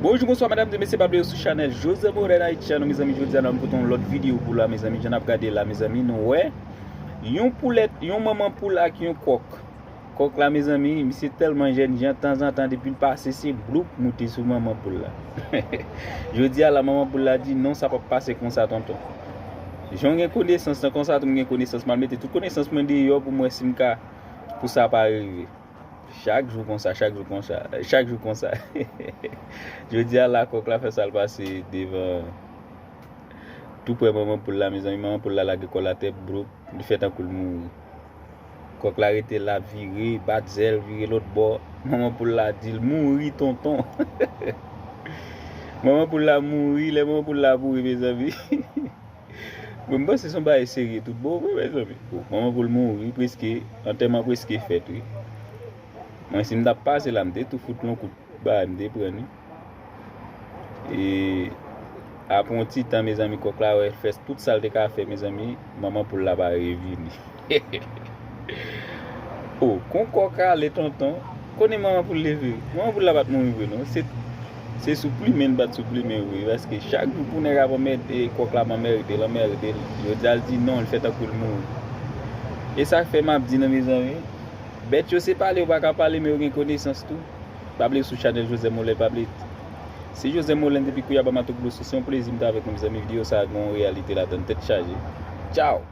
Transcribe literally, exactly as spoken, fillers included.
Bonjou, bonswa, medam e mesye, pa bliye sou chanèl Joseph Morel Haïti a nou, mezanmi. Jodi a la, m pote yon lòt videyo pou la, mezanmi. Jan n ap gade la, mezanmi, nou wè yon poulèt, yon manman poul ak yon kòk. Kòk la, mezanmi, misye tèlman jènjan, tanzantan, depi l pase, se bloup moute sou manman poul la. Jodi a la, manman poul la di, "Non, sa p ap pase konsa, tonton." Jan w gen konesans lan konsa, tou m gen konesans, m al mete tout konesans mwen deyò pou m wè si m ka, pou sa pa rive. Chak jou konsa, chak jou konsa, chak jou konsa. Jodi a la, kòk la fè sa l pase devan, tou prè manman poul la, mezanmi. Manman poul la lage kò l atè, bloup, li fè tankou l mouri. Kòk la rete la, vire, bat zèl, vire lòt bò. Manman poul la di l, "Mouri, tonton." Manman poul la mouri, lè manman poul la mouri, mezanmi. Bon, m panse se yon bagay serye tout bon vre, mezanmi. Bon, manman poul mouri, prèske, antèman prèske fèt, wi. Mwen, si m t ap pase la, m te tou fout yon kout bagay, m te pran li. E apre yon ti tan, mezanmi, kòk la wè fè tout sa l te ka fè, mezanmi, manman poul la pa revini. O, kon kòk ale, tonton. Konnen manman poul leve. Manman poul la pa t mouri vre, non. Se, se sou plimen l pa t sou plimen vre. Paske chak jou pou nèg ap anmède kòk la, ap anmède l, anmède l. Jodi a l di non, l fè tankou l mouri. E sa k fè m ap di nou, mezanmi. Bèt yo se pale, yo pa ka pale, men yo gen konesans tou. Pa bliye sou chanèl Joseph Mollet, pa bliye. Se Joseph Mollet depi Kouyaba Mato Grosso. Se yon plezi m te avèk nou, mezanmi. Videyo sa a gen yon reyalite ladann, tèt chaje. Tchaw!